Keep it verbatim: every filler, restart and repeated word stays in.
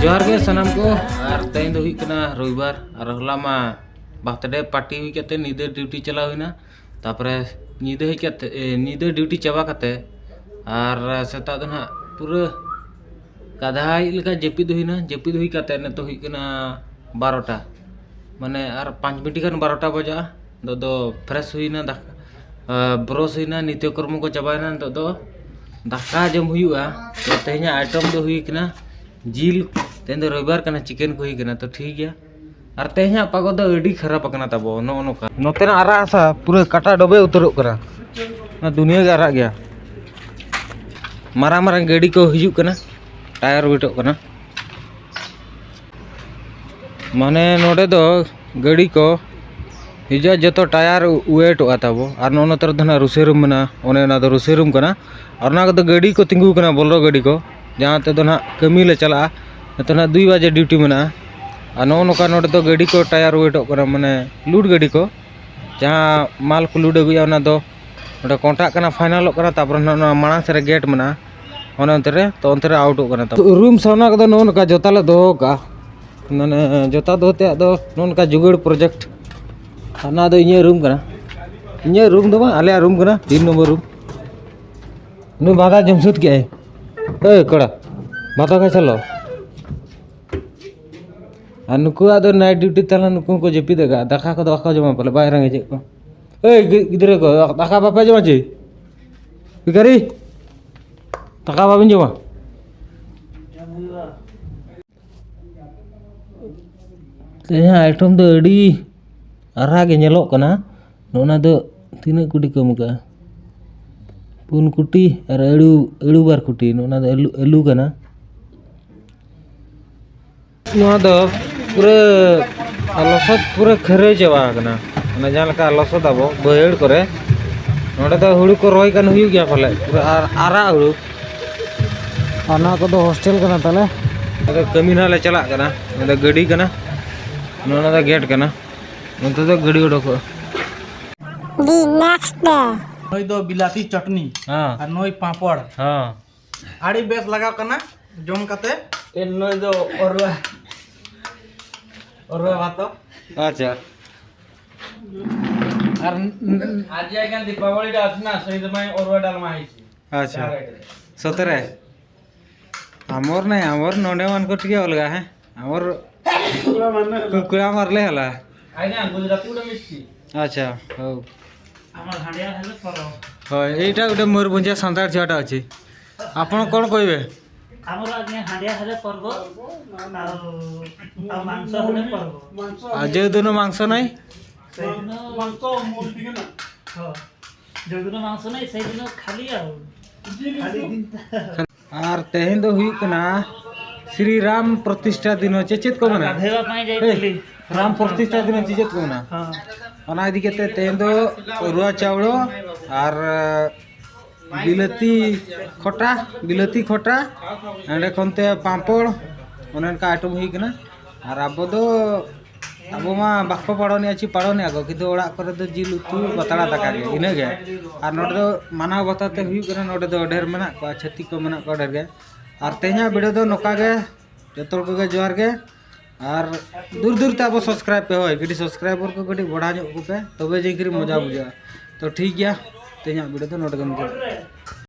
ᱡᱚᱦᱟᱨ ᱜᱮ ᱥᱟᱱᱟᱢ ᱠᱚ᱾ ᱟᱨ ᱛᱮᱦᱮᱧ ᱫᱚ ᱦᱩᱭᱩᱜ ᱠᱟᱱᱟ ᱨᱚᱵᱤᱵᱟᱨ, ᱟᱨ ᱦᱚᱞᱟ ᱢᱟ ᱵᱟᱨᱛᱷᱰᱮ ᱯᱟᱨᱴᱤ ᱦᱩᱭ ᱠᱟᱛᱮ ᱧᱤᱫᱟᱹ ᱰᱤᱭᱩᱴᱤ ᱪᱟᱞᱟᱣ ᱦᱩᱭᱱᱟ᱾ ᱛᱟᱯᱚᱨᱮ ᱧᱤᱫᱟᱹ ᱦᱮᱡ ᱠᱟᱛᱮ, ᱮ, ᱧᱤᱫᱟᱹ ᱰᱤᱭᱩᱴᱤ ᱪᱟᱵᱟ ᱠᱟᱛᱮ ᱟᱨ ᱥᱮᱛᱟᱜ ᱫᱚ ᱱᱟᱦᱟᱜ ᱯᱩᱨᱟᱹ ᱜᱟᱫᱷᱟᱭ ᱞᱮᱠᱟ ᱡᱟᱹᱯᱤᱫ ᱦᱩᱭᱱᱟ᱾ ᱡᱟᱹᱯᱤᱫ ᱦᱩᱭ ᱠᱟᱛᱮ ᱱᱤᱛᱚᱜ ᱦᱩᱭᱩᱜ ᱠᱟᱱᱟ ᱵᱟᱨᱚᱴᱟ, ᱢᱟᱱᱮ ᱟᱨ ᱯᱟᱸᱪ ᱢᱤᱱᱤᱴ ᱜᱟᱱ ᱵᱟᱨᱚᱴᱟ ᱵᱟᱡᱟᱜᱼᱟ᱾ ᱱᱤᱛᱚᱜ ᱫᱚ ᱯᱷᱨᱮᱥ ᱦᱩᱭᱱᱟ, ᱫᱟᱠᱟ, ᱟ, ᱵᱨᱚᱥ ᱦᱩᱭᱱᱟ, ᱱᱤᱛᱭᱚ ᱠᱚᱨᱢᱚ ᱠᱚ ᱪᱟᱵᱟᱭᱮᱱᱟ᱾ ᱱᱤᱛᱚᱜ ᱫᱚ ᱫᱟᱠᱟ ᱡᱚᱢ ᱦᱩᱭᱩᱜᱼᱟ᱾ ᱛᱚ ᱛᱮᱦᱮᱧᱟᱜ ᱟᱭᱴᱮᱢ ᱫᱚ ᱦᱩᱭ ᱠᱟᱱᱟ ᱡᱤᱞ᱾ ᱛᱮᱦᱮᱧ ᱫᱚ ᱨᱚᱵᱤᱵᱟᱨ ᱠᱟᱱᱟ, ᱪᱤᱠᱮᱱ ᱠᱚ ᱦᱩᱭ ᱠᱟᱱᱟ᱾ ᱛᱚ ᱴᱷᱤᱠ ᱜᱮᱭᱟ᱾ ᱟᱨ ᱛᱮᱦᱮᱧᱟᱜ ᱯᱟᱜᱚ ᱫᱚ ᱟᱹᱰᱤ ᱠᱷᱟᱨᱟᱯ ᱟᱠᱟᱱᱟ ᱛᱟᱵᱚ, ᱱᱚᱜᱼᱚ ᱱᱚᱝᱠᱟ᱾ ᱱᱚᱛᱮᱱᱟᱜ ᱟᱨᱟᱜ ᱦᱟᱥᱟ ᱯᱩᱨᱟᱹ ᱠᱟᱴᱟ ᱰᱚᱵᱮ ᱩᱛᱟᱹᱨᱚᱜ ᱠᱟᱱᱟ, ᱚᱱᱟ ᱫᱩᱱᱤᱭᱟᱹ ᱜᱮ ᱟᱨᱟᱜ ᱜᱮᱭᱟ᱾ ᱢᱟᱨᱟᱝ ᱢᱟᱨᱟᱝ ᱜᱟᱹᱰᱤ ᱠᱚ ᱦᱤᱡᱩᱜ ᱠᱟᱱᱟ, ᱴᱟᱭᱟᱨ ᱩᱭᱮᱴᱚᱜ ᱠᱟᱱᱟ᱾ ᱢᱟᱱᱮ ᱱᱚᱰᱮ ᱫᱚ ᱜᱟᱹᱰᱤ ᱠᱚ ᱦᱤᱡᱩᱜᱼᱟ, ᱡᱚᱛᱚ ᱴᱟᱭᱟᱨ ᱩᱭᱮᱴᱚᱜᱼᱟ ᱛᱟᱵᱚ᱾ ᱟᱨ ᱱᱚᱜᱼᱚ ᱱᱚᱛᱮ ᱨᱮᱫᱚ ᱱᱟᱦᱟᱜ ᱨᱩᱥᱮ ᱨᱩᱢ ᱢᱮᱱᱟᱜᱼᱟ, ᱚᱱᱮ ᱚᱱᱟ ᱫᱚ ᱨᱩᱥᱮ ᱨᱩᱢ ᱠᱟᱱᱟ᱾ ᱟᱨ ᱚᱱᱟ ᱠᱚᱫᱚ ᱜᱟᱹᱰᱤ ᱠᱚ ᱛᱤᱸᱜᱩ ᱠᱟᱱᱟ, ᱵᱚᱞᱨᱳ ᱜᱟᱹᱰᱤ ᱠᱚ, ᱡᱟᱦᱟᱸ ᱛᱮᱫᱚ ᱱᱟᱦᱟᱜ ᱠᱟᱹᱢᱤ ᱞᱮ ᱪᱟᱞᱟᱜᱼᱟ᱾ ᱱᱤᱛᱚᱜ ᱱᱟᱦᱟᱜ ᱫᱩᱭ ᱵᱟᱡᱮ ᱰᱤᱭᱩᱴᱤ ᱢᱮᱱᱟᱜᱼᱟ᱾ ᱟᱨ ᱱᱚᱜᱼᱚ ᱱᱚᱝᱠᱟ ᱱᱚᱰᱮ ᱫᱚ ᱜᱟᱹᱰᱤ ᱠᱚ ᱴᱟᱭᱟᱨ ᱩᱭᱮᱴᱚᱜ ᱠᱟᱱᱟ, ᱢᱟᱱᱮ ᱞᱳᱰ ᱜᱟᱹᱰᱤ ᱠᱚ, ᱡᱟᱦᱟᱸ ᱢᱟᱞ ᱠᱚ ᱞᱳᱰ ᱟᱹᱜᱩᱭᱟ, ᱚᱱᱟ ᱫᱚ ᱱᱚᱰᱮ ᱠᱚᱱᱴᱟᱜ ᱠᱟᱱᱟ, ᱯᱷᱟᱭᱱᱟᱞᱚᱜ ᱠᱟᱱᱟ, ᱛᱟᱨᱯᱚᱨᱮ ᱱᱚᱜᱼᱚ ᱱᱚᱣᱟ ᱢᱟᱲᱟᱝ ᱥᱮᱫ ᱨᱮ ᱜᱮᱴ ᱢᱮᱱᱟᱜᱼᱟ, ᱚᱱᱮ ᱚᱱᱛᱮ ᱨᱮ, ᱛᱚ ᱚᱱᱛᱮ ᱨᱮ ᱟᱣᱩᱴᱚᱜ ᱠᱟᱱᱟ᱾ ᱛᱚ ᱨᱩᱢ ᱥᱟᱢᱱᱟ ᱠᱚᱫᱚ ᱱᱚᱜᱼᱚ ᱱᱚᱝᱠᱟ ᱡᱚᱛᱟ ᱞᱮ ᱫᱚᱦᱚ ᱠᱟᱜᱼᱟ, ᱢᱟᱱᱮ ᱡᱚᱛᱟ ᱫᱚᱦᱚ ᱛᱮᱭᱟᱜ ᱫᱚ ᱱᱚᱜᱼᱚ ᱱᱚᱝᱠᱟ ᱡᱩᱜᱟᱹᱲ ᱯᱨᱚᱡᱮᱠᱴ᱾ ᱟᱨ ᱱᱚᱣᱟ ᱫᱚ ᱤᱧᱟᱹᱜ ᱨᱩᱢ ᱠᱟᱱᱟ, ᱤᱧᱟᱹᱜ ᱨᱩᱢ ᱫᱚ ᱵᱟᱝ, ᱟᱞᱮᱭᱟᱜ ᱨᱩᱢ ᱠᱟᱱᱟ, ᱛᱤᱱ ᱱᱚᱢᱵᱚᱨ ᱨᱩᱢ᱾ ᱱᱩᱭ ᱵᱟᱫᱟ ᱡᱚᱢ ᱥᱟᱹᱛ ᱠᱮᱜᱼᱟᱭ᱾ ᱮᱭ ᱠᱚᱲᱟ, ᱵᱟᱫᱟ ᱠᱷᱟᱭ ᱪᱟᱞᱟᱣ᱾ ᱟᱨ ᱱᱩᱠᱩᱣᱟᱜ ᱫᱚ ᱱᱟᱭᱤᱴ ᱰᱤᱭᱩᱴᱤ ᱛᱟᱦᱮᱸ ᱞᱮᱱ, ᱱᱩᱠᱩ ᱦᱚᱸᱠᱚ ᱡᱟᱹᱯᱤᱫ ᱟᱠᱟᱫ, ᱫᱟᱠᱟ ᱠᱚᱫᱚ ᱵᱟᱠᱚ ᱡᱚᱢᱟ ᱯᱟᱞᱮ, ᱵᱟᱭ ᱨᱮᱸᱜᱮᱡᱮᱫ ᱠᱚᱣᱟ᱾ ᱮᱭ ᱜᱤ-, ᱜᱤᱫᱽᱨᱟᱹ ᱠᱚ, ᱫᱟᱠᱟ ᱵᱟᱯᱮ ᱡᱚᱢᱟ ᱪᱮ? ᱵᱷᱤᱠᱟᱨᱤ, ᱫᱟᱠᱟ ᱵᱟᱵᱤᱱ ᱡᱚᱢᱟ? ᱛᱮᱦᱮᱧᱟᱜ ᱟᱭᱴᱮᱢ ᱫᱚ ᱟᱹᱰᱤ ᱟᱨᱟᱜ ᱜᱮ ᱧᱮᱞᱚᱜ ᱠᱟᱱᱟ᱾ ᱱᱚᱜᱼᱱᱟ ᱫᱚ ᱛᱤᱱᱟᱹᱜ ᱠᱩᱴᱤ ᱠᱚ ᱮᱢ ᱠᱟᱜᱼᱟ? ᱯᱩᱱ ᱠᱩᱴᱤ ᱟᱨ ᱟᱹᱲᱩ, ᱟᱹᱲᱩ ᱵᱟᱨ ᱠᱩᱴᱤ᱾ ᱱᱚᱜᱼᱱᱟ ᱫᱚ ᱟᱹᱞᱩ, ᱟᱹᱞᱩ ᱠᱟᱱᱟ᱾ ᱱᱚᱣᱟ ᱫᱚ ᱯᱩᱨᱟᱹ ᱞᱚᱥᱚᱫ ᱯᱩᱨᱟᱹ ᱠᱷᱟᱹᱨᱟᱹ ᱪᱟᱵᱟ ᱟᱠᱟᱱᱟ᱾ ᱚᱱᱟ ᱡᱟᱦᱟᱸ ᱞᱮᱠᱟ ᱞᱚᱥᱚᱫ ᱟᱵᱚ ᱵᱟᱹᱭᱦᱟᱹᱲ ᱠᱚᱨᱮ, ᱱᱚᱸᱰᱮ ᱫᱚ ᱦᱩᱲᱩ ᱠᱚ ᱨᱚᱦᱚᱭ ᱠᱟᱱ ᱦᱩᱭᱩᱜ ᱜᱮᱭᱟ ᱯᱟᱞᱮ, ᱯᱩᱨᱟᱹ ᱟᱨ ᱟᱨᱟᱜ ᱦᱩᱲᱩ᱾ ᱟᱨ ᱱᱚᱣᱟ ᱠᱚᱫᱚ ᱦᱳᱥᱴᱮᱞ ᱠᱟᱱᱟ ᱛᱟᱞᱮ᱾ ᱟᱫᱚ ᱠᱟᱹᱢᱤ ᱱᱟᱦᱟᱜ ᱞᱮ ᱪᱟᱞᱟᱜ ᱠᱟᱱᱟ᱾ ᱱᱚᱸᱰᱮ ᱜᱟᱹᱰᱤ ᱠᱟᱱᱟ, ᱱᱚᱸᱰᱮ ᱫᱚ ᱜᱮᱴ ᱠᱟᱱᱟ, ᱱᱚᱛᱮ ᱫᱚ ᱜᱟᱹᱰᱤ ᱚᱰᱚᱠᱚᱜᱼᱟ᱾ The next day. ᱱᱩᱭ ᱫᱚ ᱵᱤᱞᱟᱛᱤ ᱪᱟᱴᱱᱤ ᱦᱮᱸ᱾ ᱟᱨ ᱱᱩᱭ ᱯᱟᱸᱯᱚᱲ᱾ ᱦᱮᱸ᱾ ᱟᱹᱰᱤ ᱵᱮᱥ ᱞᱟᱜᱟᱣ ᱠᱟᱱᱟ ᱡᱚᱢ ᱠᱟᱛᱮ᱾ ᱮ, ᱱᱩᱭ ᱫᱚ ᱚᱨᱩᱣᱟ, ᱚᱨᱩᱣᱟ ᱵᱷᱟᱛᱚ᱾ ᱟᱪᱪᱷᱟ᱾ ᱟᱨ ᱟᱡ ᱡᱟᱭᱜᱟ ᱫᱤᱯᱟᱵᱚᱞᱤ ᱰᱟᱱᱥ ᱱᱟ, ᱥᱮᱭ ᱫᱚ ᱢᱟᱭ ᱚᱨᱩᱣᱟ ᱰᱟᱞᱢᱟ ᱦᱤᱥᱤ᱾ ᱟᱪᱪᱷᱟ᱾ ᱰᱟᱭᱨᱮᱠᱴ ᱨᱮ᱾ ସତରେ? ଆମର ନାଇଁ, ଆମର ନଣ୍ଡେମାନଙ୍କୁ ଟିକେ ଅଲଗା, ହେଁ? ଆମର କୁକୁଡ଼ା ମାରିଲେ ହେଲା। କୁକୁଡ଼ା ମାରିଲେ ହେଲା। ଆଜ୍ଞା, ଗୁଜୁରାତି ଗୋଟେ ମିଶିଛି। ଆଚ୍ଛା, ହଉ। ଆମର ହାଣ୍ଡିଆ ହେଲେ ପରବ। ହଁ, ଏଇଟା ଗୋଟେ ମୟୂରଭଞ୍ଜିଆ ସାନ୍ତାଳ ଝିଅଟା ଅଛି। ଆପଣ କ'ଣ କହିବେ? ଆମର ଆଜ୍ଞା ହାଣ୍ଡିଆ ହେଲେ ପର୍ବ, ଆଉ, ଆଉ ମାଂସ ହେଲେ ପର୍ବ। ଆଉ ଯେଉଁଦିନ ମାଂସ ନାହିଁ? ସେଇଦିନ ମାଂସ, ମୁଡ୍ ଟିକେ ନା। ହଁ, ଯେଉଁଦିନ ମାଂସ ନାହିଁ ସେଇଦିନ ଖାଲି ଆଉ। ଖାଲି ଦିନ। ᱟᱨ ᱛᱮᱦᱮᱧ ᱫᱚ ᱦᱩᱭᱩᱜ ᱠᱟᱱᱟ ᱥᱨᱤ ᱨᱟᱢ ᱯᱨᱚᱛᱤᱥᱴᱷᱟ ᱫᱤᱱ ᱦᱚᱪᱪᱷᱮ, ᱪᱮᱫ ᱠᱚ ᱢᱮᱱᱟ? ᱜᱟଧᱮଇବା ପାଇଁ ଯାଇଥିଲି। ᱮᱭ, ᱨᱟᱢ ᱯᱨᱚᱛᱤᱥᱴᱷᱟ ᱫᱤᱱ ᱦᱚᱪᱪᱷᱮ, ᱪᱮᱫ ᱠᱚ ᱢᱮᱱᱟ? ᱦᱚᱸ। ᱚᱱᱟ ᱤᱫᱤ ᱠᱟᱛᱮ ᱛᱮᱦᱮᱧ ᱫᱚ ᱚᱨᱩᱣᱟ ᱪᱟᱣᱞᱚ ᱟᱨ ᱵᱤᱞᱟᱹᱛᱤ ᱠᱷᱚᱴᱟ, ᱵᱤᱞᱟᱹᱛᱤ ᱠᱷᱚᱴᱟ, ᱚᱸᱰᱮ ᱠᱷᱚᱱ ᱛᱮ ᱯᱟᱸᱯᱚᱲ, ᱚᱱᱮ ᱚᱱᱠᱟ ᱟᱭᱴᱮᱢ ᱦᱩᱭ ᱠᱟᱱᱟ᱾ ᱟᱨ ᱟᱵᱚ ᱫᱚ, ᱟᱵᱚ ᱢᱟ ᱵᱟᱠᱚ ᱯᱟᱲᱚᱱᱮᱜᱼᱟ ᱪᱮ ᱯᱟᱲᱚᱱᱮᱜᱼᱟ ᱠᱚ, ᱠᱤᱱᱛᱩ ᱚᱲᱟᱜ ᱠᱚᱨᱮ ᱫᱚ ᱡᱤᱞ ᱩᱛᱩ ᱯᱟᱛᱲᱟ ᱫᱟᱠᱟ ᱜᱮ, ᱤᱱᱟᱹᱜᱮ᱾ ᱟᱨ ᱱᱚᱰᱮ ᱫᱚ ᱢᱟᱱᱟᱣ ᱵᱟᱛᱟᱣ ᱛᱮ ᱦᱩᱭᱩᱜ ᱠᱟᱱᱟ, ᱱᱚᱰᱮ ᱫᱚ ᱰᱷᱮᱨ ᱢᱮᱱᱟᱜ ᱠᱚᱣᱟ, ᱪᱷᱟᱹᱛᱤᱠ ᱠᱚ ᱢᱮᱱᱟᱜ ᱠᱚᱣᱟ ᱰᱷᱮᱨ ᱜᱮ᱾ ᱟᱨ ᱛᱮᱦᱮᱧᱟᱜ ᱵᱷᱤᱰᱤᱭᱳ ᱫᱚ ᱱᱚᱝᱠᱟ ᱜᱮ, ᱡᱚᱛᱚ ᱦᱚᱲ ᱠᱚᱜᱮ ᱡᱚᱦᱟᱨ ᱜᱮ᱾ ᱟᱨ ᱫᱩᱨ ᱫᱩᱨ ᱛᱮ ᱟᱵᱚ ᱥᱟᱵᱥᱠᱨᱟᱭᱤᱵ ᱯᱮ, ᱦᱳᱭ, ᱠᱟᱹᱴᱤᱡ ᱥᱟᱵᱥᱠᱨᱟᱭᱵᱟᱨ ᱠᱚ ᱠᱟᱹᱴᱤᱡ ᱵᱟᱲᱦᱟᱣ ᱧᱚᱜ ᱠᱚᱯᱮ, ᱛᱚᱵᱮ ᱡᱮ ᱠᱟᱹᱴᱤᱡ ᱢᱚᱡᱟ ᱵᱩᱡᱷᱟᱹᱜᱼᱟ᱾ ᱛᱚ ᱴᱷᱤᱠ ᱜᱮᱭᱟ, ᱛᱮᱦᱮᱧᱟᱜ ᱵᱷᱤᱰᱤᱭᱳ ᱫᱚ ᱱᱚᱰᱮ ᱜᱮ ᱢᱩᱪᱟᱹᱫ᱾